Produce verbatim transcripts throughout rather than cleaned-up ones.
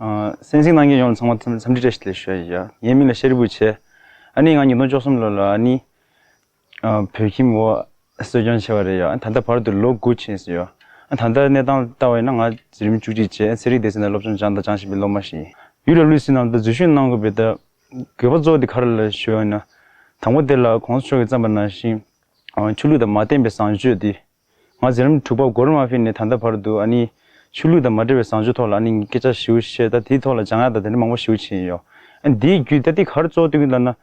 གསན་གཟིགས་གནང་མཁན་ཡོངས་ལ་ཚང་མ་འཚམས་འདྲི་བཀྲ་ཤིས་བདེ་ལེགས་ཞུ་ཡ་ཡིན། ཡ། ངའི་མིང་ལ་ཤེས་རིག་བུ་བྱས། ཨ་ནི་ང་ཉིས་སྟོང་བཅུ་གསུམ་ལོ་ལ་ཨ་ནི་བོད་ཁྱིམ་འོག་གསོ་སྐྱོང་བྱས་པ་རེད་ཡ། ད་ལྟ་བར་དུ་ལོ་དགུ་ཕྱིན་སོང་ཡ། ད་ལྟ་གནས་སྟངས་ལྟ་བ་ཡིན་ན་ང་འཛིན་རིམ་བཅུ་གཅིག་བྱས། ཚན་རིག་སྡེ་ཚན་ནང་སློབ་སྦྱོང་སྦྱངས་དང་སྦྱང་བཞིན་པའི་སློབ་མ་ཞིག་ཡིན། ཡུ་ཌབ་ལིའུ་སི་ནང་དུ་འཛུལ་ཞུགས་གནང་དགོས་པའི་ད་དགོས་པ་གཙོ་བོ་དེ་ག་རེ་ལ་ཞུ་བ་ཡིན་ན། དང་པོ་དེ་ལ་གོང་ས་མཆོག་གིས་བརྩམས་པ་ནང་བཞིན་ཆོས་ལུགས་དང་མ་བརྟེན་པའི་བཟང་སྤྱོད་དེ། ང་འཛིན་རིམ་དྲུག་པ་འགོར་མ་ཕེབས་ནས་ད་ལྟ་བར་དུ་ཨ་ནི་ཆོས་ལུགས་དང་མ་འབྲེལ་བའི་བཟང་སྤྱོད་ཐོག་ལ་ཨ་ནི་སྐད་ཆ་ཞེ་པོ་བཤད། ད་དེའི་ཐོག་ལ་སྦྱང་ཡག་དང་དེ་འདྲ་མང་པོ་ཞེ་པོ་བྱས་ཡོད། ཨ་ནི་དེའི་བརྒྱུད་ད་དེ་ག་རེ་གཙོ་བོ་སྟོན་གྱི་ལབ་ན།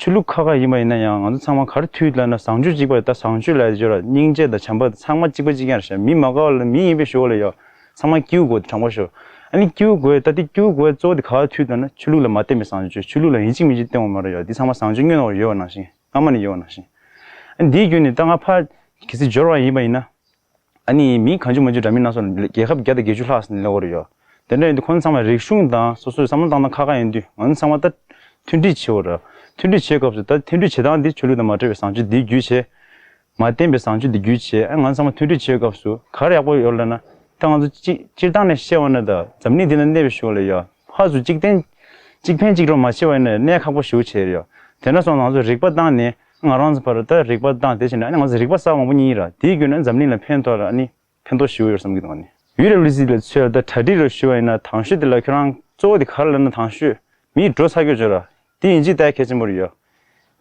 ཆོས་ལུགས་ཁག་ཁག་ཡིན་པ་ཡིན་ན་ཡང་ང་ཚོ་ཚང་མ་ག་རེ་ཐུག་ལབ་ན་བཟང་སྤྱོད་གཅིག་པ་རེད། ད་བཟང་སྤྱོད་ལབ་ཡ་དེ་ཅོ་ར་སྙིང་རྗེ་དང་བྱམས་པ་ཚང་མ་གཅིག་པ་གཅིག་རྐྱང་རེད་ཤག་མི་མ་དགའ་བ་ལ་མི་ཡིན་པའི་ཞོར་ལ་ཡོད། ཚང་མ་སྐྱིད་པོ་དགོས་དྲང་པོ་ཞོ། ཨ་ནི་སྐྱིད་པོ་དགོས། ད་དེ་སྐྱིད་པོ་དགོས་གཙོ་བོ་དེ་ག་པར་ཐུག་ལབ་ན་ཆོས་ལུགས་ལ་མ་བརྟེན་པའི་བཟང་སྤྱོད། ཆོས་ལུགས་ལ་ཡིན་གཅིག་མིན་གཅིག་བརྟེན་པ་མ་རེད་ཡོད། དེ་ཚང་མ་བཟང་སྤྱོད་སྔོན་ནས་ཡོད་པ་ནང་བཞིན། སྔ་མ་ནས་ཡོད་པ་ནང་བཞིན། ཨ་ནི་འདིའི་བརྒྱུད་ནས་ད་ང་ཕར་གལ་སྲིད་འབྱོར་བ་ཡིན་པ་ཡིན་ན། ཨ་ནི་མི་གང་བྱུང་མང་བྱུང་འདྲ་མིན་སྣ་ཚོགས་ནས་རྒྱལ་ཁབ་བརྒྱ་དང་བརྒྱད་ཅུ་ལྷག་ཙམ་ནས་སླེབས་ཡོད་རེད་ཡོད། དེ་འདྲ་ཡིན་དུས་ཁོང་ཚང་མ་རིག་གཞུང་དང་སོ་སོའི་བསམ་བློ་བཏང་སྟངས་ཁག་ཁག་ཡིན་དུས་ང་ཚོ་ཚང་མ་ད་མཐུན་སྒྲིལ་བྱེད་དགོས་རེད། མཐུན་སྒྲིལ་བྱེད་སྐབས་སུ་ད་མཐུན་སྒྲིལ་བྱེད་སྟངས་འདི་ཆོས་ལུགས་དང་མ་འབྲེལ་བའི་བཟང་སྤྱོད་འདི་བརྒྱུད་བྱས། མ་བརྟེན་པའི་བཟང་སྤྱོད་འདི་བརྒྱུད་བྱས། ཨ་ང་ཚང་མ་མཐུན་སྒྲིལ་བྱེད་སྐབས་སུ་ག་རེ་ཡག་པོ་ཡོད་ལབ་ན། ད་ང་ཚོ་སྤྱི་སྤྱིར་བཏང་ནས་བཤད་པ་ན་ད་འཛམ་གླིང་འདི་ན་གནས་པའི་ཞོར་ལ་ཡོད། ཕར་ཚུར་གཅིག་བརྟེན་གཅིག་ཕན་གཅིག་གྲོགས་མ་བྱས་པ་ཡིན་ན་གནས་ཁག་པོ་ཞེ་པོ་བྱས་རེད་ཡོད། དེ་འདྲ་སོང་ང་ཚོ་རིག་པ་བཏང་ནས་ང་རང་ཚོ་ཕར་ད་རིག་པ་བཏང་དེ་བྱས་ནས་ཨ་ནི་ང་ཚོ་རིག་པ་གསར་པ་མང་པོ་རྙེད་ར། དེའི་བརྒྱུད་ནས་འཛམ་གླིང་ལ་ཕན་ཐོགས་ར། ཨ་ནི་ཕན་ཐོགས་ཞེ་པོ་ཡོད་བསམ་གྱི་འདུག་ཨ་ནི་ཡུ་ཌབ་ལིའུ་སི་ལ་ཚོས་ད་གྲ་སྒྲིག་རོགས་ཞུ་བ་ཡིན་ན་དང་ཤོས་དེ་ལ་ཁྱོད་རང་གཙོ་བོ་དེ་ག་རེ་ལབ་ན་དང་ཤོས་མིའི་འགྲོ་ཚ་རྒྱུ་བྱོས་ར། དེ་ཡིན་གཅིག་ད་གལ་ཆེན་པོ་རེད་ཡོད།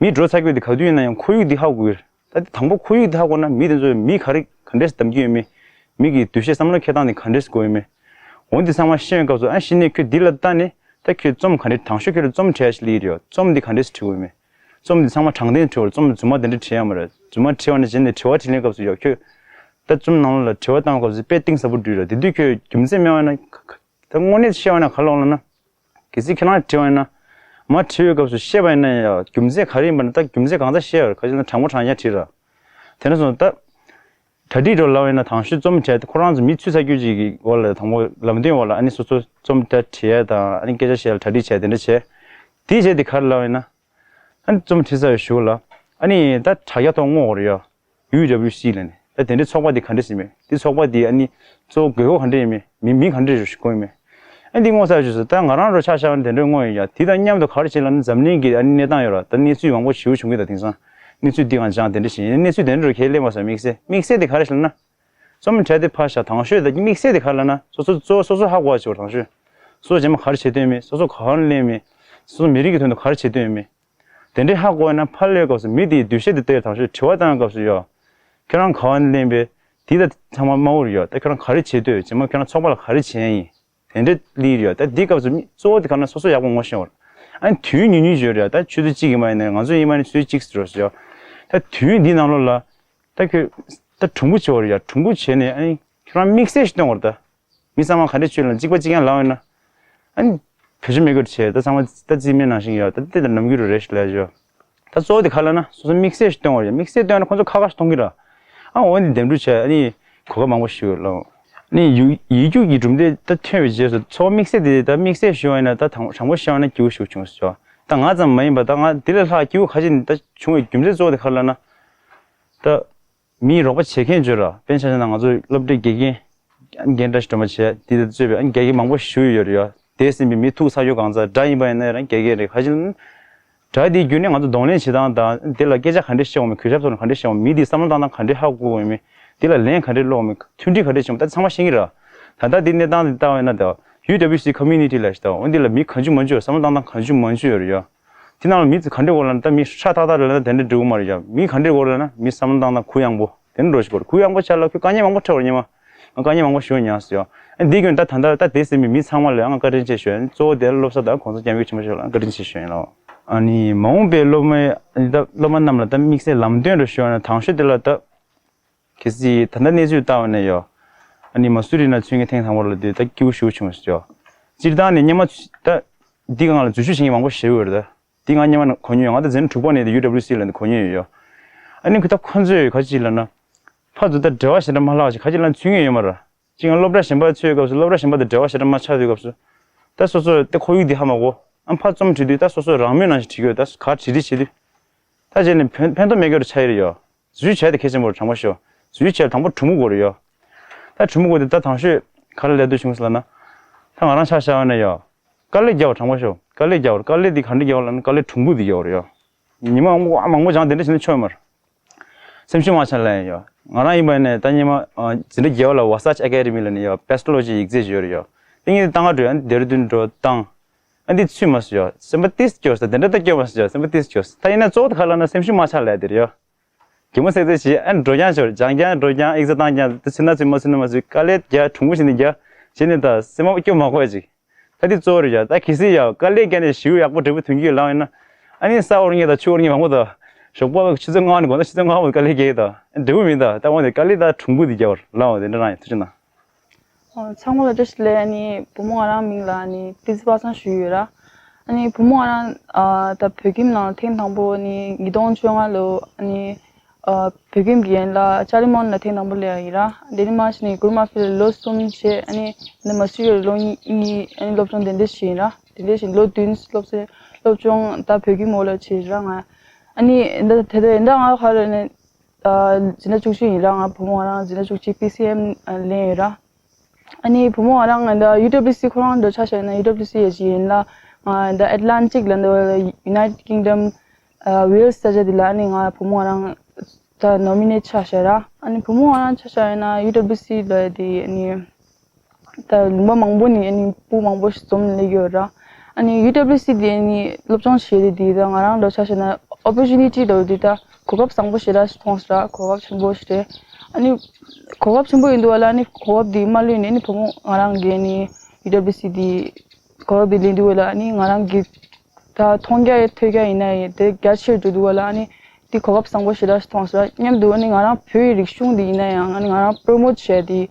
མིའི་འགྲོ་ཚ་རྒྱུ་དེ་ག་དུས་ཡིན་ན་ཡང་ཁོར་ཡུག་དེ་ཧ་གོ་གི་རེད། ད་དེ་དང་པོ་ཁོར་ཡུག་དེ་ཧ་གོ་ན་མི་དེ་ཚོས་མི་ག་རེ་ག་འདྲས་སེ་གདམ་གྱི་ཡོད་མེད། མི་གི་འདུ་ཤེས་བསམ་བློ་འཁྱེར་སྟངས་དེ་ག་འདྲས་སེ་དགོས་ཡོད་མེད། འོ་འདི་ཚང་མ་ཤེས་པའི་སྐབས་སུ་ཨ་ཤི་ནས་ཁྱོད་འདི་ལ་ལྟ་ནས་ད་ཁྱོད་རྩོམ་ག་འདྲས་དང་ཤོས་ཁྱོད་ལ་རྩོམ་བྲིས་ཡ་ཞིག་སླེབས་ཀྱི་རེད་ཡོད། རྩོམ་འདི་ག་འདྲས་སེ་བྲིས་དགོས་ཡོད་མེད། རྩོམ་འདི་ཚང་མ་དྲང་བདེན་བྲིས་པར་རྩོམ་རྫུན་མ་དེ་འདྲ་བྲིས་ཡ་མ་རེད། རྫུན་མ་བྲིས་པ་ནས་གཞན་ནས་དྲི་བ་དྲིས་ལན་སྐབས་སུ་ཡོད་ཁྱོད། ད་རྩོམ་ནང་ལ་དྲི་བ་བཏང་བའི་སྐབས་སུ་དཔེ་གཏིང་ཟབ་པོ་བྲིས་རེད། དེ་དུས་ཁྱོད་རྒྱུ་མཚན་མེད་པ་ན་ད་དངོས་གནས་བཤད་པ་ན་ག་ལོག་ལ་ན། གལ་སྲིད་ཁྱེད་རང་དྲི་བ་ཡིན་ན། མ་དྲི་བའི་སྐབས་སུ་བཤད་པ་ཡིན་ན་ཡང་རྒྱུ་མཚན་ག་རེ་ཡིན་པ་ན་ད་རྒྱུ་མཚན་གང་ཚ་བཤད་ཡོད་རེད། ཁ་ཅིག་ན་དྲང་པོ་དྲང་ཡ་དྲིས་ར། དེ་ནས་བཟུང་ད། གྲ་སྒྲིག་འགྲོ་ལབ་ཡིན་ན་དང་ཤོས་རྩོམ་བྲིས་ཏེ་ཁོ་རང་ཚོ་མི་ཚོད་ཚ་རྒྱུ་ཅིག་གི་འོག་ལ་དང་པོ་ལམ་སྟོན་འོག་ལ་ཨ་ནི་སོ་སོ་རྩོམ་ད་བྲིས་ཡ་དང་ཨ་ནི་སྐད་ཆ་བཤད་ལ་གྲ་སྒྲིག་བྱས་དེ་འདྲ་བྱས། དེའི་རྗེས་དེ་ག་རེ་ལབ་ཡིན་ན། ཨ་ནི་རྩོམ་བྲིས་ཚར་བའི་གཞུག་ལ་ཨ་ནི་ད་དྲ་རྒྱ་ཐོག་བསྔོག་དགོས་རེད་ཡ། ཡུ་ཌབ་ལིའུ་སི་ལབ་ནས་ད་དེ་འདྲའི་ཚོགས་པ་དེ་ག་འདྲས་ཡིན་མེད། དེ་ཚོགས་པ་དེ་ཨ་ནི་གཙོ་བོ་དགོས་མཁོ་ག་འདྲས་ཡོད་མེད། མི་མི་ག་འདྲས་ཞིག་དགོས་ཡོད་མེད། ཨ་འདི་བསྔོག་ཚར་བའི་རྗེས་སུ་ད་ང་རང་རོ་ཆ་བཞག་ན་དེ་འདྲའི་བསྔོག་ཡོད་ཡ། དེ་དང་མཉམ་དུ་ག་རེ་བྱེད་ལབ་ན་འཛམ་གླིང་གི་ཨ་ནི་གནས་སྟངས་ཡོད་ར། ད་གནས་ཚུལ་མང་པོ་ཞེ་པོ་བྱུང་གི་ད་དེང་སང་། གནས་ཚུལ་འདི་ང་སྦྱངས་དེ་འདྲ་ཞིག་ཡིན། གནས་ཚུལ་དེ་འདྲ་རུ་ཁས་ལེན་པ་ཟེར་དམིགས་བསལ་དམིགས་བསལ་དེ་ག་རེ་ལབ་ན། རྩོམ་བྲིས་ཏེ་ཕར་བཞག་དང་ཤོས་ད་དམིགས་བསལ་དེ་ག་རེ་ལབ་ན་སོ་སོ་གཙོ་བོ་སོ་སོ་ཧ་གོ་བ་བྱེད་པ་དང་ཤོས། སོ་སོ་རྗེས་མ་ག་རེ་བྱེད་འདོད་མེད། སོ་སོ་ག་བ་ལ་སླེབས་མེད། སོ་སོ་མི་རིགས་ཀྱི་དོན་དུ་ག་རེ་བྱེད་འདོད་མེད། དེ་འདྲའི་ཧ་གོ་ན་ཕར་སླེབས་སྐབས་སུ་མི་དེའི་འདུ་ཤེས་དེ་ལྟོས་དང་ཤོས་དྲི་བ་བཏང་སྐབས་སུ་ཡོད། ཁྱོད་རང་ག་བ་ནས་སླེབས་པས། དེ་ད་ཚང་མ་དམའ་བོ་རེད་ཡོད། ད་ཁྱོད་རང་ག་རེ་བྱེད་འདོད་རྗེས་མ་ཁྱོད་རང་ཚོགས་པ་ལ་ག་རེ་བྱེད་ཡ་ཡིན། དེ་འདྲ་སླེབས་རེད་ཡོད། ད་འདི་སྐབས་སུ་མི་གཙོ་བོ་དེ་ག་ན་སོ་སོ་ཡག་པོ་ངོ་ཤེས་བར། ཨ་ནི་དུས་ཉུང་ཉུང་བརྗོད་རེད་ཡོད། ད་ཆུ་ཚོད་གཅིག་ཡིན་པ་ཡིན་ན་ང་ཚོ་ཡིན་པ་ནི་ཆུ་ཚོད་གཅིག་ཟེར་རོགས་ཟེར་ཡོད། ད་དུས་འདི་ནང་ལོགས་ལ། ད་ཁྱོད། ད་གྲུང་པོ་བྱེད་བར་ཡོད། གྲུང་པོ་བྱས་ནས་ཨ་ནི་ཁྱོད་རང་དམིགས་བསལ་ཞིག་སྟོན་བར་ད། མི་ཚང་མ་ག་འདྲས་ཆོས་ལ་གཅིག་པ་གཅིག་རྐྱང་ལབ་ཡོད་ན། ཨ་ནི། བེད་སྤྱོད་མེད་ཀྱི་བྱས་ད་ཚང་མ་ད་རྩིས་མེད་ནང་བཞིན་ཡོད། ད་དེ་ལྟར་ནམ་རྒྱུན་རུ་རེ་ཞིག་ལས་བྱོས། ད་གཙོ་བོ་དེ་ག་ལ་ན་སོ་སོ་དམིགས་བསལ་ཞིག་སྟོན་བར་ཡོད། དམིགས་བསལ་སྟོན་ན་ཁོ་ཚོ་ཁ་ཁ་ཞིག་མཐོང་གི་ར། ཨ་འོ་འདི་འདེམས་སྒྲུག་བྱས་ཨ་ནི་གོ་སྐབས་མང་པོ་ཞིག་ཡོད་ལ། ཨ་ནི་ཡུ་ཡིག་རྒྱུགས་ཀྱི་གྲུབ་འབྲས་ད་ཐོན་པའི་རྗེས་སུ་ཚོགས་དམིགས་བསལ་དེ་ད་དམིགས་བསལ་ཞུ་བ་ཡིན་ན་ད་དྲང་དྲང་པོ་བཤད་པ་ན་སྐྱིད་པོ་ཞིག་བྱུང་ཟེར་བ། ད་ང་ཙམ་མ་ཡིན་པ་ད་ང་འདི་ལས་ལྷག་སྐྱིད་པོ་ཁ་ཤས་ད་བྱུང་བའི་རྒྱུ་མཚན་གཙོ་བོ་དེ་ག་ལ་ན། ད། མིའི་རོགས་པ་བྱེད་མཁན་བརྗོད་ར། དཔེར་ན་ཆ་བཞག་ན་ང་ཚོ་སློབ་གྲྭའི་དགེ་རྒན། རྒན་བཀྲ་ཤིས་སྒྲོལ་མ་བྱས་དེ་དང་གཙོས་པའི་དགེ་རྒན་མང་པོ་ཞིག་ཡོད་རེད་ཡ། དེ་ཟིན་པའི་མི་ཐུག་ས་ཡོད་གང་ཚ་དགྲ་ཡིན་པ་ཡིན་ན་རང་དགེ་རྒན་རེད། ཁ་ཅིག་ལ་དགྲ་དེའི་བརྒྱུད་ནས་ང་ཚོ་གདོང་ལེན་བྱེད་སྟངས་དང་དེ་ལ་སྐད་ཆ་ག་འདྲས་བཤད་འོང་མིན། གུས་ཞབས་ཐོག་ནས་ག་འདྲས་བཤད་འོང་མིན། མི་དེའི་བསམ་བློ་བཏང་སྟངས་ག་འདྲས་ཧ་གོ་འོང་མིན། དེ་ལ་ལན་ག་འདྲས་སློག་འོང་མིན། མཐུན་སྒྲིལ་ག་འདྲས་བྱུང་མིན་ད་ཚང་མ་ཤེས་ཀྱི་རེད། ད་ལྟ་དེ་གནས་སྟངས་དེ་ལྟ་བ་ཡིན་ན་ད་ཡུ་ཌབ་ལིའུ་སི་ཁོ་མིའུ་ནི་ཊི་ལབ་ཞིག་ད་འོ་འདི་ལ་མི་གང་བྱུང་མང་བྱུང་བསམ་བློ་བཏང་སྟངས་གང་བྱུང་མང་བྱུང་ཡོད་རེད་ཡ། དེ་ནང་ལ་མི་ཚོ་ག་འདྲས་འོ་ལབ་ན་ད་མི་ཧྲ་ཐག་ཐག་རེད་ལབ་ན་དེ་འདྲས་འགྲོ་གི་མ་རེད་ཡ། མི་ག་འདྲས་འོ་ལབ་ན་མི་བསམ་བློ་བཏང་སྟངས་གུ་ཡངས་པོ་དེ་འདྲས་འགྲོ་ཞིག་གོ་རེད། གུ་ཡངས་པོ་ཆགས་ལ་ཁོས་དཀའ་ངལ་མང་པོ་འཕྲད་པ་རེད་སྙམ་མ། ང་དཀའ་ངལ་མང་པོ་ཞུ་མྱངས་སོང་ཡ། ཨ་འདི་གྱོན་ད་ད་ལྟ་ད་དེ་ཟིན་པའི་མི་ཚང་མ་ལ་ང་བཀའ་དྲིན་ཆེ་ཞུ་ཡ། གཙོ་བོ་དེ་ལ་སློབ་གསོ་དང་གོང་ས་སྐྱབས་མགོན་ཆེན་པོ་མཆོག་ལ་བཀའ་དྲིན་ཆེ་ཞུ་ཡ་ལ། ཨ་ནི་མ་འོངས་པའི་སློབ་མ་ད་སློབ་མ་རྣམས་ལ་ད་དམིགས་བསལ་ལམ་སྟོན་རུ་ཞུ་ཡ་ན་དང་ཤོས་དེ་ལ་ད། གལ་སྲིད་ད་ལྟ་གནས་ཚུལ་ལྟ་བ་ན་ཡོད། ཨ་ནི་མ་སུ་རི་ན་ཚུད་ངས་ཐེངས་དང་པོ་ལ་དུས་ད་སྐྱིད་པོ་ཞེ་པོ་བྱུང་ཟེར་ཡོད། སྤྱིར་བཏང་ནས་སྔོན་མ་ཚུ་ད་འདི་སྒང་ལ་འཛུལ་ཞུགས་བྱེད་མཁན་མང་པོ་ཞེ་པོ་ཡོད་རེད་ད། འདི་ང་སྔོན་མ་ན་གོ་མྱོང་ཡོད། ང་ད་འཛིན་གྲྭ་དྲུག་པ་ནས་དུ་ཡུ་ཌབ་ལིའུ་སི་ལ་ནི་གོ་མྱོང་ཡོད་ཡོད། ཨ་ནི་ཁོ་ད་ཁོ་ཚོས་ག་ཅི་ལབ་ན། ཕར་ཚུར་ད་འབྲེལ་བ་ཞེ་དྲག་མ་ལྷག་ཅིག་ག་ཅི་ལབ་ན་ཚུད་ངེས་ཡོད་མ་རེད། ཅིག་ང་སློབ་གྲྭ་གཞན་པ་ཚུད་སྐབས་སུ་སློབ་གྲྭ་གཞན་པ་དང་འབྲེལ་བ་ཞེ་དྲག་མ་ཆགས་དུས་སྐབས་སུ། ད་སོ་སོ་ད་ཁོར་ཡུག་འདི་ཧ་མ་གོ། ཨ་ཕར་རྩོམ་བྲིས་དུས་ད་སོ་སོ་རང་མོས་ནང་བཞིན་བྲིས་དགོས། ད་ག་བྲིས་བྲིས་བྱེད་དུས། ད་རྗེས་ནས་ཕན་ཕན་ཐོགས་མེད་མཁན་རུ་ཆགས་ཡི་རེད་ཡོད། འཛུལ་ཞུགས་བྱས་ཏེ་གལ་ཆེན་པོ་རེད་དྲང་པོ་ཤོད། འཛུལ་ཞུགས་བྱས་དང་པོ་གྲུ་མོ་དགོས་རེད་ཡོད། ད་གྲུ་མོ་དགོས་དེ་ད་དང་ཤོས་ག་རེ་ལས་དུ་བྱུང་ཟེར་ལབ་ན། ད་ང་རང་ཆ་བཞག་ན་ཡ། དཀའ་ལས་རྒྱག་པ་དྲང་པོ་ཤོད། དཀའ་ལས་རྒྱག་པ། དཀའ་ལས་འདི་ག་འདྲ་རྒྱག་པ་ལབ་ན་དཀའ་ལས་གྲུང་པོ་འདི་རྒྱག་པ་རེད་ཡ། ཉི་མ་མང་པོ་མང་པོ་སྦྱངས་དེ་འདྲ་བྱས་ན་ཆོག་མ་རེད། སེམས་ཤུགས་མ་ཆག་ལབ་ཡ། ང་རང་ཡིན་པ་ནས་ད་ཉི་མ་ཨ་འཛིན་གྲྭ་བརྒྱད་པ་ལ་Wasatch Academy ལབ་ནས་ཡ་Pastorology ཡིག་ཚད་ཅིག་ཡོད་རེད་ཡ། དེ་ངས་བཏང་ག་འགྲོ་ཡ། ཌེ་ར་ཌུན་འགྲོ་བཏང་། ཨ་འདི་ཚུད་མ་སོང་ཡ། སེམས་པ་ཏིས་སྐྱོ་སོང་། དེ་འདྲ་ད་སྐྱོ་མ་སོང་ཡ། སེམས་པ་ཏིས་སྐྱོ་སོང་། ད་ཡིན་ན་གཙོ་བོ་དེ་ག་ལབ་ན་སེམས་ཤུགས་མ་ཆག་ལབ་ཡ་དེ་རེད་ཡ། གད་མོ་སེག་སེག་བྱེད། ཨ་འགྲོ་རྐྱང་ཤོར། སྦྱང་རྐྱང་འགྲོ་རྐྱང་ཨེག་ཛམ་བཏང་རྐྱང་། དེ་ཚུད་ན་ཚུད་མ་ཚུད་ན་མ་ཚུད། དཀའ་ལས་རྒྱག་གྲུང་པོ་བྱས་ནས་རྒྱག་བྱས་ནས་ད་སེམས་པ་སྐྱོ་མ་དགོས་ཅིག་ད་དེ་གཙོ་བོ་རེད་ཡ། ད་གལ་སྲིད་ཡ་དཀའ་ལས་བརྒྱབ་ནས་ཞེ་པོ་ཡག་པོ་འབྲས་བུ་ཐོན་གྱི་ཡོད་ལབ་ཡིན་ན། ཨ་ནི་ས་འོར་ཉེ་དང་ཆུ་འོར་ཉེ་མང་པོ་དང་། ཞོགས་པ་ཆུ་ཚོད་ལྔ་ནས་དགོང་དག་ཆུ་ཚོད་ལྔ་བར་དཀའ་ལས་རྒྱག་གི་ད་འབྲས་བུ་མིན་ད། ད་འོ་དེ་དཀའ་ལས་ད་གྲུང་པོ་དེ་རྒྱག་པར་ལབ་འོ་དེ་འདྲ་རང་ཡིན། ཐུགས་རྗེ་གནང་། ཨོ། ཚང་མ་ལ་བཀྲ་ཤིས་བདེ་ལེགས། ཨ་ནི་བུ་མོ་ང་རང་མིང་ལ་ཨ་ནི་ཏི་ཙི་པ་སངས་ཞུ་ཡོད་ར། ཨ་ནི་བུ་མོ་ང་རང་ཨ་ད་བོད་ཁྱིམ་ནང་ཐེངས་དང་པོ་ནི་ཉིས་སྟོང་བཅོ་ལྔ་ལོ་ཨ་ནི་ཨ་བོད་ཁྱིམ་གྱི་ཡན་ལ་ཅར་ལི་མོན་ལ་ཐེངས་དང་པོ་སླེབས་ཡ་ཡིན་ར། དེ་ནི་མ་གཞི་ནི་གུ་རུ་མ་ཕི་ལ་ལོ་གསུམ་བྱས། ཨ་ནི་འདི་མ་སུ་ཡོད་ལོ་གཉིས་ཨ་ནི་སློབ་སྦྱོང་དེ་འདྲ་བྱས་ཡིན་ར། དེ་འདྲ་བྱས་ལོ་བདུན་སློབ་སློབ་སྦྱོང་ད་བོད་ཁྱིམ་འོག་ལ་བྱས་ར། ང་ཨ་ནི་འདི་དེ་ལྟར་ཡིན་ད་ང་ག་རེ་ནི། ཨ་འཛིན་གྲྭ་བཅུ་གཅིག་ཡིན་ར། ང་བུ་མོ་ང་རང་འཛིན་གྲྭ་བཅུ་གཅིག་པི་སི་ཨེམ་ལེན་ཡོད་ར། ཨ་ནི་བུ་མོ་ང་རང་ང་ད་ཡུ་ཌབ་ལིའུ་སི་ཁོ་རང་འགྲོ་ཆ་བཞག་ན་ཡུ་ཌབ་ལིའུ་སི་ཡེ་ཇི་ཡིན་ལ། ང་ད་ཨེཊ་ལན་ཊིག་ལ་འདི་ཡུ་ནའི་ཊེཌ་ཀིང་ཌམ་ཨ་ཝེལ་སི་ས་ཆ་འདི་ལ་ཨ་ནི་ང་བུ་མོ་ང་རང་ད་ནོ་མི་ནེཊ་ཆ་བཞག་ར། ཨ་ནི་བུ་མོ་ང་རང་ཆ་བཞག་ཡིན་ན་ཡུ་ཌབ་ལིའུ་སི་ལ་དེ་ཨ་ནི། ད་ལུང་པ་མང་པོ་ནས་ཨ་ནི་སྤུ་མང་པོ་ཞིག་འཛོམས་སླེབས་ཡོད་ར། ཨ་ནི་ཡུ་ཌབ་ལིའུ་སི་དེ་ཨ་ནི་སློབ་སྦྱོང་བྱེད་དེ་དེ་ད་ང་རང་འདྲ་ཆ་བཞག་ན་ཨོ་པོར་ཅུ་ནི་ཊི་འདྲ་བོ་དེ་ད་གོ་སྐབས་བཟང་པོ་ཞེ་དྲག་ཞིག་མཐོང་སོང་ར། གོ་སྐབས་ཆེན་པོ་ཞིག་རེད། ཨ་ནི་གོ་སྐབས་ཆེན་པོ་ཡིན་དུས་བ་ལ་ཨ་ནི་གོ་སྐབས་དེ་མ་ལུས་ནས་ཨ་ནི་བུ་མོ་ང་རང་གིས་ཨ་ནི་ཡུ་ཌབ་ལིའུ་སི་དེ་གོ་སྐབས་དེ་ལེན་དུས་བ་ལ་ཨ་ནི་ང་རང་གི་ད་མཐོང་རྒྱ་ཡི་ཐོས་རྒྱ་ཡིན་ན་ཡང་དེ་རྒྱ་ཆེར་འགྲོ་དུས་བ་ལ་ཨ་ནི་དེ་གོ་སྐབས་བཟང་པོ་ཞེ་དྲག་ཞིག་མཐོང་སོང་ར། མཉམ་དུ་ཨ་ནི་ང་རང་བོད་ཡིག་རིག་གཞུང་དེ་ཡིན་ན་ཡང་ཨ་ནི་ང་རང་པོ་རོ་མོཊ་བྱས་དེ་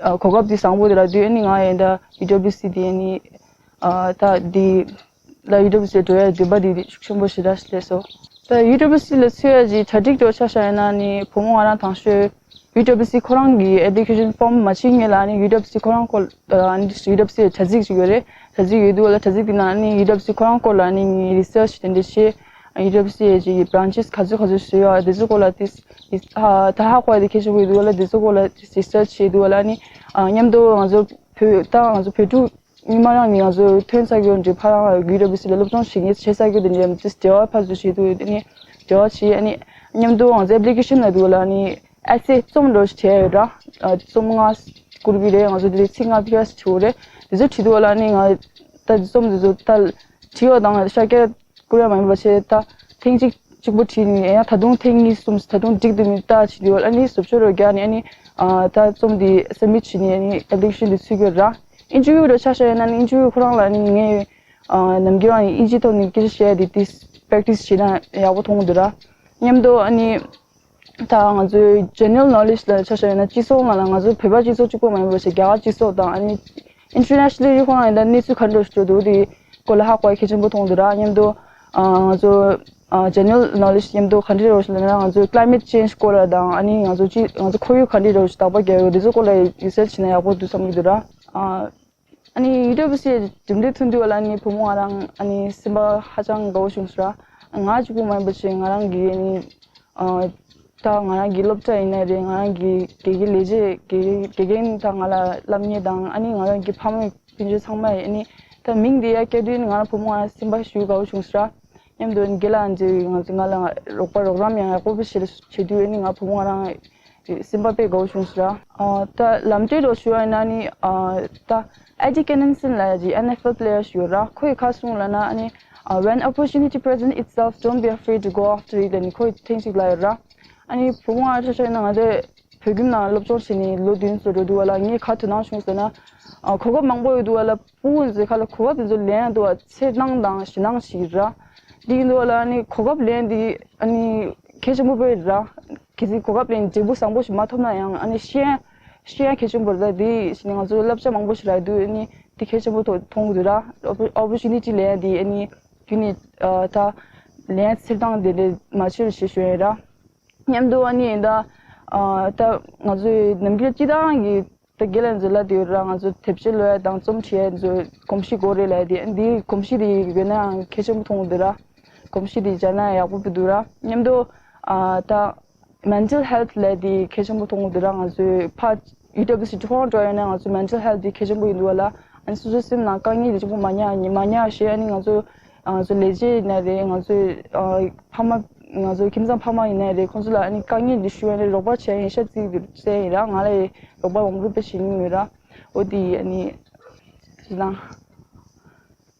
ཨ་གོ་སྐབས་དེ་བཟང་པོ་དེ་རག་དུས་ཨ་ནི་ང་ཡང་ད་ཡུ་ཌབ་ལིའུ་སི་དེ་ཨ་ནི་ཨ་ད་དེ་ལ་ཡུ་ཌབ་ལིའུ་སི་འགྲོ་ཡ་འདུན་པ་དེ་ཤུགས་ཆེན་པོ་ཞེ་དྲག་ཞིག་སླེབས་སོང་། ད་ཡུ་ཌབ་ལིའུ་སི་ལ་ཚུད་ཡ་གི་གྲ་སྒྲིག་འགྲོ་ཆ་བཞག་ཡིན་ན་ཨ་ནི་བུ་མོ་ང་རང་དང་ཤོས། ཡུ་ཌབ་ལིའུ་སི་ཁོ་རང་གི་ཨེབ་ལི་ཁེ་ཤན་ཕོམ་མ་ཕྱིན་སྔོན་ལ་ཨ་ནི་ཡུ་ཌབ་ལིའུ་སི་ཁོ་རང་སྐོར་ཨ་ནི་ཡུ་ཌབ་ལིའུ་སི་དྲ་ཚིགས་ཤིག་ཡོད་རེད། དྲ་ཚིགས་ཡོད་དུས་ལ་དྲ་ཚིགས་དེ་ནང་ཨ་ནི་ཡུ་ཌབ་ལིའུ་སི་ཁོ་རང་སྐོར་ལ་ཨ་ནི་ངས་རི་སར་ཆི་དེ་འདྲ་བྱས། ཡུ་ཌབ་ལིའུ་སི་ཡི་བྷི་རན་ཆེས་ག་ཚོད་ག་ཚོད་བཟོས་ཡོད་དེ་ཚོ་སྐོར་ལ་ཏིས་ད་ཧ་གོ་ཡ་དེ་གལ་ཆེན་པོ་ཡོད་དུས་ལ་དེ་ཚོ་སྐོར་ལ་ཏིས་རི་སར་ཆི་བྱས་དུས་ལ་ཨ་ནི་མཉམ་དུ་ང་ཚོ་བོད་ད་ང་ཚོ་བོད་ཕྲུག་མི་མང་རང་ནས་ང་ཚོ་ཐོན་ཚར་རྒྱུ་འདྲ་ཕ་རང་ལ་ཡུ་ཌབ་ལིའུ་སི་ལ་སློབ་སྦྱོང་བྱེད་མཁན་བྱེད་ཚར་རྒྱུ་དེ་འདྲ་ཡང་འབྲེལ་བ་ཕར་ཚུར་བྱེད་དུས་ཨ་ནི་འབྲེལ་བ་བྱེད། ཨ་ནི་མཉམ་དུ་ང་ཚོ་ཨེབ་ལི་ཁེ་ཤན་ལ་འདུག་ལ་ཨ་ནི་ཨེ་སེ་རྩོམ་འདྲ་བོ་ཞིག་བྲིས་ཡོད་ར། རྩོམ་ལྔ་བསྐུར་གི་རེད། ང་ཚོ་དེ་ཚིག་ལྔ་ཕི་ཡ་སི་བྲིས་པ་རེད། དེ་ཚོ་བྲིས་འདུག་ལ་ཨ་ནི་ང་ད་རྩོམ་དེ་ཚོ་ད་བྲིས་པ་དང་ཤར་སྐད་བསྐུར་ཡ་མ་ཡིན་པ་བྱས་ད་ཐེངས་གཅིག་གཅིག་པོ་བྲིས་ནས་ཡང་ད་དུང་ཐེངས་གཉིས་གསུམ་ད་དུང་འགྲིག་འདུག་མི་ལྟ་བྱེད་དུས་ཨ་ནི་བཟོ་བཅོས་རོ་རྒྱག་ནས་ཨ་ནི་ཨ་ད་རྩོམ་འདི་སབ་མིཊ་བྱས་ནས་ཨ་ནི་ཨེབ་ལི་ཁེ་ཤན་འདི་ཚུད་ཀྱི་ཡོད་ར། ཨིན་ཊར་བིའུ་རོ་ཆ་བཞག་ཡིན་ན་ཨ་ནི་ཨིན་ཊར་བིའུ་ཁོ་རང་ལ་ཨ་ནི་ངས་ཨ་ནམ་རྒྱུན་ཨ་ནི་ཨིན་ཇིའི་ཐོག་ནས་སྐད་ཆ་བཤད་ཡ་འདི་ཏིས་པེག་ཊིས་བྱས་ན་ཡག་པོ་མཐོང་གི་འདུག་ར། མཉམ་དུ་ཨ་ནི་ད་ང་ཚོའི་ཇེ་ནེ་རལ་ནོ་ལེཇ་ལ་ཆ་བཞག་ཡིན་ན་སྤྱི་ཚོགས་ནང་ལ་ང་ཚོ་བོད་པ་སྤྱི་ཚོགས་གཅིག་པོ་མ་ཡིན་པ་བྱས་རྒྱ་གར་སྤྱི་ཚོགས་དང་ཨ་ནི་ཨིན་ཊར་ནེ་ཤ་ནལ་ལི་ཁོ་རང་ཡིན་ན་གནས་ཚུལ་ག་འདྲ་ཞིག་འགྲོ་འདུག་དེ་སྐོར་ལ་ཧ་གོ་ཡ་གལ་ཆེན་པོ་མཐོང་འདུག་ར། མཉམ་དུ་ཨ་ང་ཚོ་ཨ་ཇེ་ནེ་རལ་ནོ་ལེཇ་མཉམ་དུ་ག་འདྲ་རོ་ཞིག་ལབ་ན་ང་ཚོ་ཀླའི་མེཊ་ཅེན་ཇི་སྐོར་ལ་དང་ཨ་ནི་ང་ཚོ་སྤྱི་ང་ཚོ་ཁོར་ཡུག་ག་འདྲ་རོ་ཞིག་དག་པ་རྒྱག་ཡོད་དེ་ཚོ་སྐོར་ལ་ཡིག་ཚད་བྱས་ན་ཡག་པོ་འདུག་བསམ་གྱི་འདུག་ར། ཨ་ཨ་ནི་ཡུ་ཊུབ་སི་གྲུབ་འབྲས་ཐོན་དུས་ལ་ནི་བུ་མོ་ང་རང་ཨ་ནི་སེམས་པ་ཧ་ཅང་དགའ་བོ་བྱུང་སོང་ར། ང་གཅིག་པུ་མ་ཡིན་པ་བྱས་ང་རང་གི་ཨ་ནི་ཨ་ད་ང་རང་གི་སློབ་གྲྭ་ཡིན་ན་རེད། ང་རང་གི་དགེ་རྒན་ལས་བྱེད་དགེ་དགེ་རྒན་ད་ང་ལ་སློབ་གཉེར་དང་ཨ་ནི་ང་རང་གི་ཕ་མ་སྤུན་མཆེད་ཚང་མ་ཡིན་ཨ་ནི་ད་མིང་འདི་ཡར་བཀྱག་དུས་ང་རང་བུ་མོ་ང་རང་སེམས་པ་ཞེ་པོ་དགའ་བོ་བྱུང་སོང་ར། མཉམ་དུ་ཨ་ནི་དགེ་ལགས་ང་ཚོས་ང་ལ་རོགས་པ་རོགས་རམ་ཡང་ཡག་པོ་བྱེད་བྱེད་དུས་ཨ་ནི་ང་བུ་མོ་ང་རང་སེམས་པ་དཔེ་དགའ་བོ་བྱུང་སོང་ར། ཨ་ད་ལམ་སྟོན་རོགས་ཞུ་བ་ཡིན་ན་ནི་ཨ་ད་ཨེ་ཌི་ཀེ་ནན་སན་ལབ་ཡ་གི་ཨེན་ཨེཕ་ཨེལ་པི་ལེ་ཡར་ཞིག་ཡོད་ར། ཁོས་ག་གསུངས་ལབ་ན་ཨ་ནི་ཨ་When opportunity presents itself, don't be afraid to go after it ལབ་ནི་ཁོས་ཐེངས་གཅིག་ལབ་ཡོད་ར། ཨ་ནི་བུ་མོ་ཨ་ཆ་ཆ་ཡིན་ན་ང་ཚོས་བོད་ཁྱིམ་ནང་སློབ་སྦྱོང་བྱས་ནས་ལོ་བདུན་ཙམ་འགྲོ་དུས་བ་ལ་ངས་ག་དོ་སྣང་བྱུང་ཟེར་ན་ཨ་གོ་སྐབས་མང་པོ་ཡོད་དུས་བ་ལ་ཕྲུ་གུ་ཚོའི་ཁ་ལ་གོ་སྐབས་དེ་ཚོ་ལེན་ཡ་འདུག་བ་འཚེར་སྣང་དང་ཞེད་སྣང་ཞིག་ར། འདི་ཡིན་དུས་བ་ལ་ཨ་ནི་གོ་སྐབས་ལེན་འདི་ཨ་ནི་གལ་ཆེན་པོ་དཔེ་ར། གལ་སྲིད་གོ་སྐབས་ལེན་འབྲས་བུ་བཟང་པོ་ཞིག་མ་ཐོབ་ན་ཡང་ཨ་ནི་ཤེས་ཡ་ཤེས་ཡ་གལ་ཆེན་པོ་རེད། ད་འདི་ཞིག་ནི་ང་ཚོ་བསླབ་བྱ་མང་པོ་ཞིག་རག་དུས་ཨ་ནི་འདི་གལ་ཆེན་པོ་མཐོང་གི་འདུག་ར། ཨོ་པོར་ཅུ་ནི་ཊི་ལེན་འདི་ཨ་ནི་རྒྱུན་ནས་ཨ་ད་ལེན་འཚེར་སྣང་དེ་འདྲ་མ་བྱེད་རོགས་ཞེས་ཞུ་ཡ་ཡིན་ར། མཉམ་དུ་ཨ་ནི་ད་ཨ་ད་ང་ཚོའི་ནམ་རྒྱུན་སྤྱི་བཏང་གི་ད་དགེ་ལགས་ཚོ་ལབ་དེ་ཡོད་ར། ང་ཚོ་དེབ་སྐྱེལ་ལོ་ཡ་དང་རྩོམ་བྲིས་ཡ་ཚོ་གོམས་གཤིས་དགོས་རེད་ལབ་དེ་འདི་གོམས་གཤིས་དེ་ཡོད་ན་ཡང་གལ་ཆེན་པོ་མཐོང་གི་འདུག་ར། གོམས་གཤིས་དེ་སྦྱར་ན་ཡག་པོ་འདུག་ར། མཉམ་དུ་ཨ་ད་མེན་ཊལ་ཧེལ་ཐི་ལབ་དེ་གལ་ཆེན་པོ་མཐོང་གི་འདུག་ར། ང་ཚོའི་ཕ་ཡུ་ཌབ་ལི་སི་ཊི་ཁོང་འགྲོ་ཡོད་ན་ང་ཚོ་མེན་ཊལ་ཧེལ་ཐི་དེ་གལ་ཆེན་པོ་ཡིན་འདུག་བ་ལ། ཨ་ནི་སོ་སོའི་སེམས་ནང་དཀའ་ངལ་དེ་གཅིག་པོ་མ་ཉར་མ་ཉར་ཞེས། ཨ་ནི་ང་ཚོ་ང་ཚོ་ལས་བྱེད་ཡིན་ན་རེད། ང་ཚོའི་ཨ་ཕ་མ་ང་ཚོའི་ཁྱིམ་ཚང་ཕ་མ་ཡིན་ན་རེད། ཁོང་ཚོ་ལ་ཨ་ནི་དཀའ་ངལ་འདི་ཞུ་ཡ་ནི་རོགས་པ་བྱས་ཡིན་ཤག་ཅིག་བཙལ་ཡིན་ར། ང་ལ་རོགས་པ་མང་པོ་དཔེ་བྱེད་མྱོང་ཡོད་ར། འོ་དེ་ཡིས་ཨ་ནི་ཅི་དང་